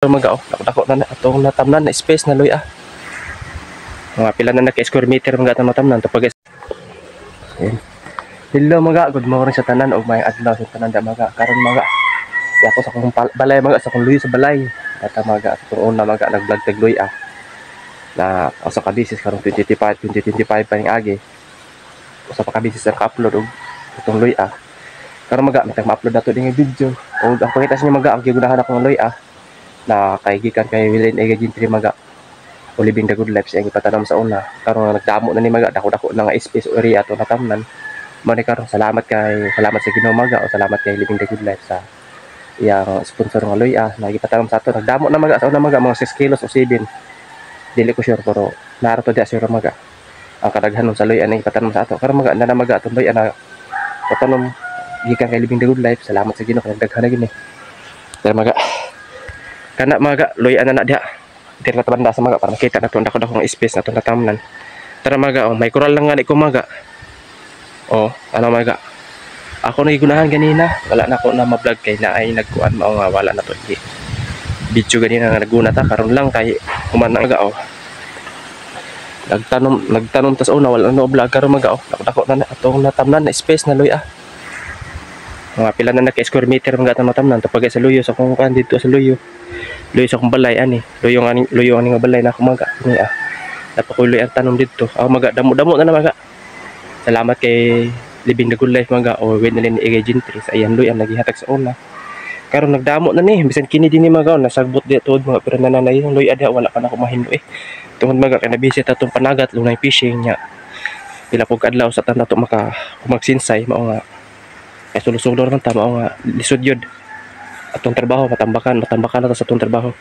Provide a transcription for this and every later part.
Maga oh, dako na atong natamnan na space na luya. Mga pila na naka square meter mga atong natamnan to pag. Ayan. Hello mga, good morning sa tanan og may adlaw sa tanan da mga. Karon mga, di ako sa akong balay mga, sa akong luyo sa balay. Ata mga sa akong una mga nag-vlog tag luya. Na usa ka bisis karong 2025 2025 pa ning agi. Usa pa ka bisis ang ka-upload og atong luya. Karon maga, mitang ma-upload nato ding video. Og ang pakita sa inyo maga, ang gigunahan akong luya na kay gikan kay Willen Ega Gentry maga o Living the Good Life, siyang ipatanom sa una. Karon nga nagdamo na ni maga, dako-dako na nga space o area ato natamnan. Mao ni karon, salamat sa Ginoo maga o salamat kay Living the Good Life sa iyang sponsor nga luya na gipatanom sa ato. Nagdamo na maga sa una maga, mga 6 kilos o 7, dili ko sure, pero narato diya sure maga ang kadaghanon sa luya na ipatanom sa ato. Karon maga na na maga atong luya na patanom gikan kay Living the Good Life. Salamat sa Ginoo kay nagdaghan na gini. Pero maga, kana maga, luya na na diha. Diri na banda sa maga para makita na to dako dako nga space na to natamnan. Tara maga, oh, may kural lang nga ni ko maga. Oh, ano maga, ako na gigunahan ganina, wala na ako na ma-vlog kay na ay nagkuan, mao nga wala na to di video ganina nga naguna ta. Karon lang kay human na maga, oh. Nagtanom nagtanom tas una, wala na vlog. Karon maga, oh, dako dako na atong natamnan na space na luya. Mga pila na naka square meter mga atong natamnan to pag sa luyo sa kung kan dito sa luyo luyo sa akong balay ani, luyo ani, luyo ani nga balay na ako maga ni ah. Napakuloy ang tanom dito ako maga, damo damo na na maga. Salamat kay Living the Good Life maga o Wenelyn Egay Gentry sa iyang luya nagihatag sa una. Karon nagdamo na ni, bisan kini dinhi maga, oh, nasagbot di tuod mga, pero nananay yung luya diha, wala pa na ako mahinlo eh tungod maga kay nabisi ta tong panagat lunay fishing nya pila pug adlaw sa tan nato maka magsinsay, mao nga kay sulo-sulo naman ta, mao nga lisod yun atong trabaho, matambakan matambakan na ta sa atong trabaho.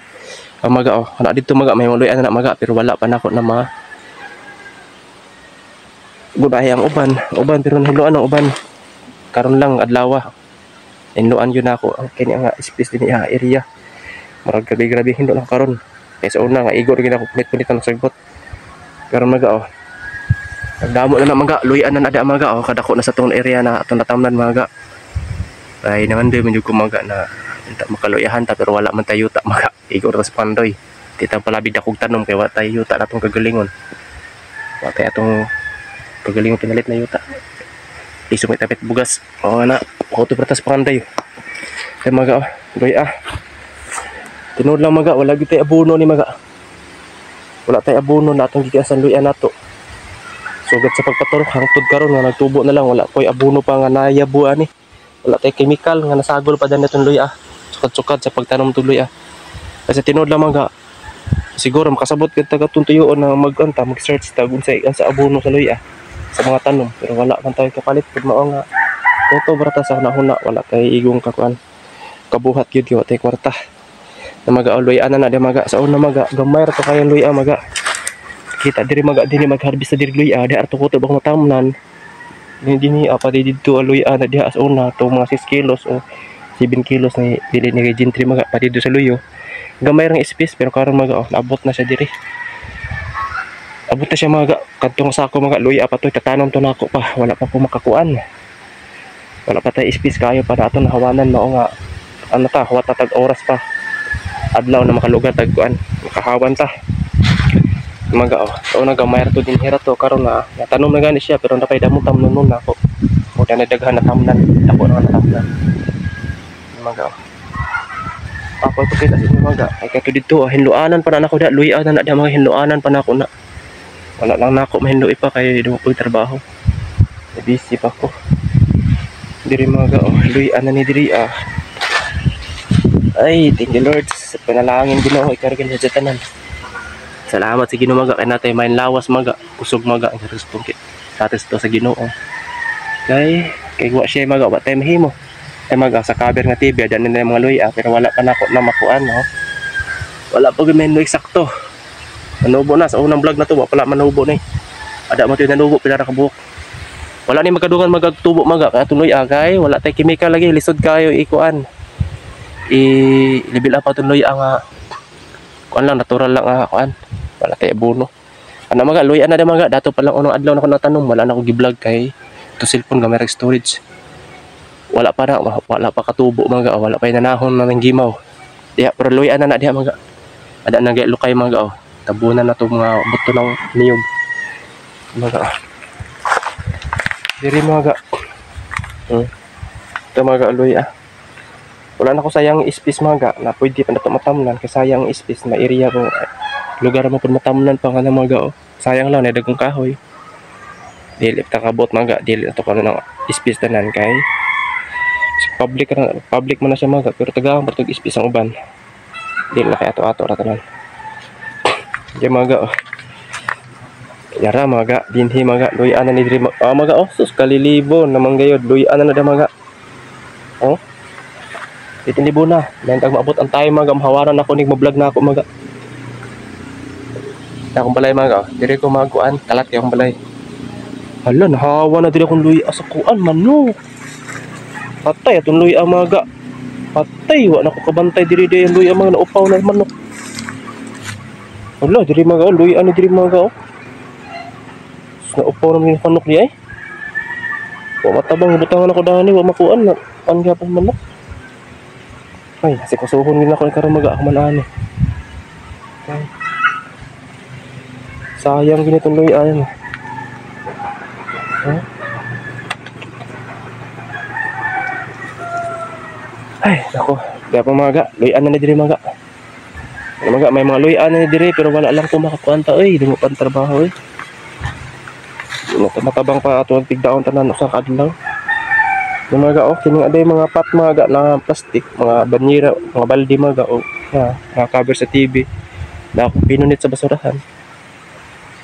Ang maga, oh, ana dito maga, may luya na na maga, pero wala pa nako na ma gudahi ang uban uban, pero nahiluan ang uban karon lang adlaw. Hinluan yun ako ang kini nga space dinhi nga area, murag grabe grabe hinlo lang karon kay sa una nga igo ra gid ako, punit-punit ang sagbot. Karon maga, oh, nagdamo na na maga, luyan na na maga, oh, kadako na sa tong area na atong natamnan maga. Ay naman doy medyo kumaga na unta makaluyahan ta, pero wala man tayo yuta maga, igo ra sa pandoy. Di ta palabig dakog tanom kay wa tayo yuta na atong kagalingon, wa tayo atong kagalingon pinalit na yuta. Iso may tapit bugas. O na, auto pratas panday. Kay maga, oh, luya. Tinuod lang maga, wala gyud tay abono ni maga. Wala tay abono na atong gikan sa luya nato. Sugat sa pagpaturok hangtod karon nga nagtubo na lang, wala koy abono pa nga nayabu ani. Wala tay chemical nga nasagol pa dan atong luya. Sukad-sukad sa pagtanom tong luya. Kasi tinuod lang maga, siguro makasabot gid taga atong tuyoon na mag-anta, mag-search ta unsay sa abono sa luya sa mga tanom, pero wala man tayo kapalit pud, mao nga toto brata sa hunahuna, wala tay igong kakuan kabuhat gyud kay wa tay kwarta na maga. Luya na na di maga. Sa una maga, gamay ra to kayo luya maga. Kita diri maga, dinhi mag-harvest sa diri luya di arto ko to bang matamnan ni dinhi apa di didto luya na diha sa una to, mga 6 kilos o 7 kilos ni dili ni Gentry maga, pati do sa luyo gamay rang space. Pero karon maga, oh, naabot na siya diri, abot na siya maga kadtong sako maga, luya pa to, tatanom to nako pa, wala pa ko makakuan, wala pa tay space kayo para ato nahawanan, mao nga ano ta, huwat ta tag oras pa adlaw na makalugar tag kuan, makahawan ta maga, oh. So gamay ra to din hira to. Karon na natanom na gani siya, pero napay damo tamnon nun nako o na daghan na tamnan, dako na nga natamnan maga, oh. Ako ipakita sa inyo maga ay kato dito, oh, hinluanan pa na nako da, luya na na da mga, hinluanan pa nako na, wala lang nako mahinloi pa kay dumo ko'y trabaho, busy pa ko diri maga, oh. Luya na ni diri ah. Ay, thank you Lord sa panalangin Ginoo, ikargan sa tanan. Salamat sa Ginoo maga kay natay main lawas maga, kusog maga ang respond kay satis to sa Ginoo kay kay wa siya maga, wa tay mahimo ay maga sa cover nga TV adan na mga luya, pero wala pa nako na makuan, no, wala pa gyud mahinlo eksakto. Manubo na sa unang vlog na to, wa pala manubo na eh. Ada mo to nanubo pila ra ka buhok, wala ni magkadungan magtubo maga kay atong luya kay wala tay chemical lagi, lisod kayo ikuan i level up atong luya nga kuan lang, natural lang nga kuan, wala tay abono. Ana maga, luya na da maga, dato pa lang unang adlaw na ko natanong, wala na ko gi-vlog kay to cellphone gamay rag storage. Wala pa na, wala pa katubo maga, wala pa nanahon na ng gimaw. Diha pero luya na na diha mga. Ada na lukay mga oh. Tabunan na to mga buto ng niyog. Mga diri mga. Ito mga luya. Wala na ko sayang space mga na pwede pa na to matamnan kay sayang space na area ko lugar mo pud matamnan pa nga na mga oh. Sayang lang na dagkong kahoy. Dili ta kabot mga, dili na to kuno ng space tanan kay public public man na siya mga, pero tagaan pa tog space ang uban. Dili na kay ato-ato ra tanan. Di mga oh. Yara mga dinhi mga luya na ni diri mga oh, sus kalilibon namang gayod luya na na mga. Oh. Itinibo na. Dahil maabot ang time mga, mahawaran ako nig mo-vlog na ako mga. Akong balay mga oh. Diri ko maguan, kalat kay akong balay. Hala, nahawa na diri akong luya sa kuan manok. Patay atong luya mga. Patay wa na ko kabantay diri di ang luya mga naupaw na manok. Hala, diri mga oh, luya ni diri mga oh. Naupaw na mga manok di ay. Wa matabang butangan ako dani, wa makuan na an gyapon manok. Ay, kasi kusuhon gid ako ni karon maga ako man ani. Ay. Sayang gini tong luya ayan. Huh? Ay, nako, di pa maga, luyan na ni diri maga. Maga may mga luyan na ni diri pero wala lang ko makakuanta oy, dimo pa trabaho oy. Matabang pa ato ang tigdaon tanan usa ka adlaw. Mga oh, kining aday mga pat mga na plastic, mga banyera, mga balde mga oh, na mga cover sa TV na ako pinunit sa basurahan.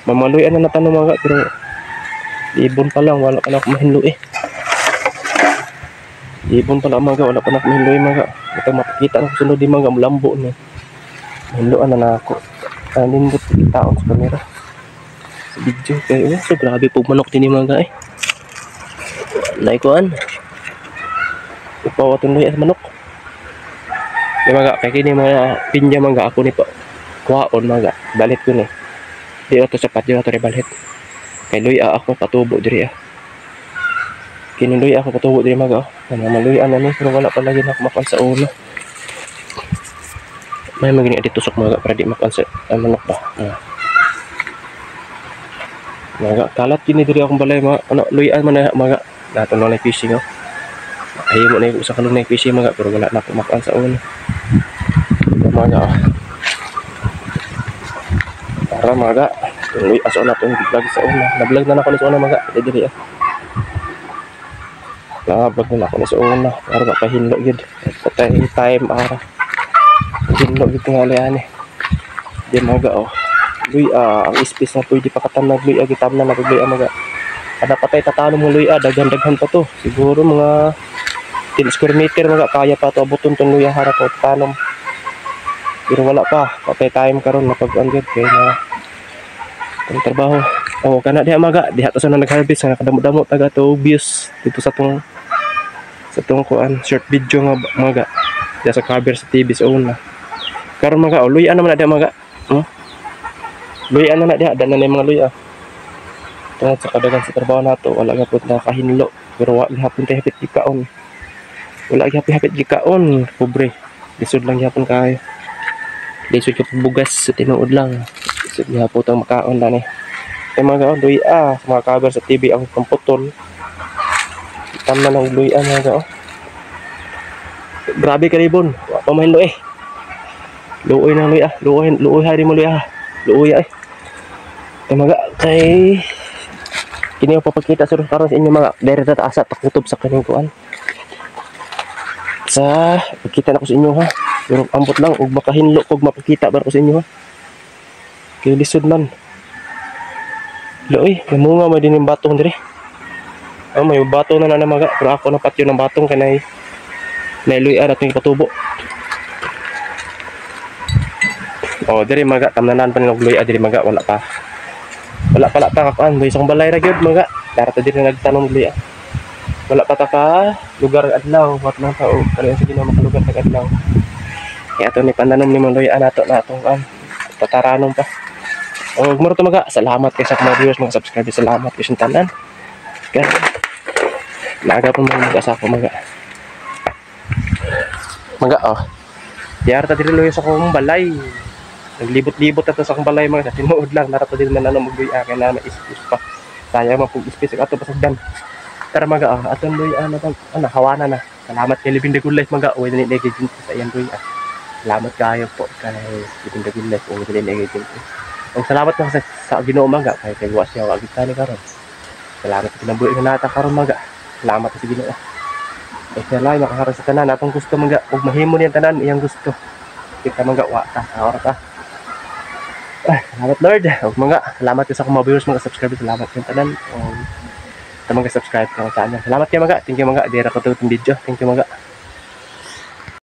Mamaluyan na natanong mga pero ibon pa lang wala pa na ako mahinlo eh. Ibon pa lang mga wala pa na ako mahinlo eh mga. Ito mapakita na ko sunod di mga mulambo ni. Mahinloan na na ako. Nindot taon sa kamera. Sa video kay oh, so grabe pug manok dinhi mga eh. Naikuan. Upaw atong luya sa manok. Di mga kay kini mga pinya mga ako ni pa kuhaon mga balit ko ni. Di ato sa patio ato rebalhit. Kay luya ako patubo diri ah. Kini luya ako patubo diri mga oh. Maluya na ni pero wala pa lagi na ako makuan sa ulo. May magini dito tusok mga para di makuan sa manok ba. Mga kalat kini diri akong balay mga ano luyan man na mga nato na fishing oh. Ayun mo na yung usa ka lunay fishing mga pero wala na ako makuan sa ulo. Mga oh. Para mga luy aso na tong vlog sa una. Na-vlog na nako ni sa una mga diri ah. Na-vlog na nako ni sa una para makahinlo gyud. Patay time ara. Hinlo gyud tingali ani. Di mga oh. Luy ang space na pwede pakatamnag luy gitamnan na luy mga. Kada patay tatanom mo luy daghan-daghan pa to. Siguro mga 10 square meter mga kaya pa to abuton tong luya harap o tanom. Pero wala pa, patay time karon mapag-an gyud kay na ang trabaho. Oh, kana diha maga, diha ta sa nag-harvest nga nakadamo-damo taga to views dito sa tong kuan short video nga maga. Diha sa cover sa TV sa una. Karon maga oh, luya naman na diha maga. Luya na na diha, dana na mga luya. Tungod sa kadagan sa trabaho nato, wala gapot na kahinlo, pero wa gihapon tay hapit gikaon. Wala gihapon hapit gikaon, pobre. Lisod lang gihapon kaayo. Lisod ka bugas sa tinuod lang. Lisod gihapon tang makaon dani. Kay mga luya, sa mga cover sa TV ang kamputol. Tamnan ang luya mga oh. Grabe ka ribon, wa pa mahinlo eh. Luoy na luya, luoy, luoy hari mo luya. Luoy ay. Kay mga kay kini papakita sa karon sa inyo mga dere ta asa takutob sa kining kuan. Sa pakita na ko sa inyo ha. Pero ambot lang og makahinlo kog mapakita ba ko sa inyo ha. Kay lisod man. Luoy, namunga man din yung batong dire. Oh, may bato na na mga pero ako na patyo ng batong kay nay luya na itong patubo. Oh, dire maga tamnanan pa ni luya dire maga wala pa. Wala pa ta kakuan, isang balay ra gyud maga. Dara ta dire nagtanom luya. Wala pa ta ka lugar adlaw, wat lang ta og kaya sige na makalugar tag adlaw. Kaya ato ni pandanom ni mong luya nato na atong kuan. Tataranom pa. Og muro to maga, salamat kay sa mga viewers, mga subscribers, salamat kay sa tanan. Kaya naga po mga mag-asa ko maga. Maga oh. Yara ta diri luya sa akong balay. Naglibot-libot ato sa akong balay mga sa tinuod lang nara ta diri man ano magluya kay na may space pa. Sayang man kung space ato pasagdan. Tara mga aton luya na tag ano hawana na. Salamat kay Living the Good Life mga uwi na ni sa iyang luya. Salamat kayo po kay Living the Good Life uwi na ni. Ang salamat na sa Ginoo mga kay kay wa siya wa gid ni karon. Salamat sa kinabuhi nga nata karon mga. Salamat sa Ginoo. Eh siya makaharap sa tanan atong gusto mga ug mahimo niya tanan iyang gusto. Kita mga wa ta ora ta. Ay, salamat Lord. Ug mga salamat sa akong mga viewers, mga subscribers, salamat sa tanan. Ug sa mga subscribe sa channel. Salamat kayo mga. Thank you mga. Dira ko to itong video. Thank you mga.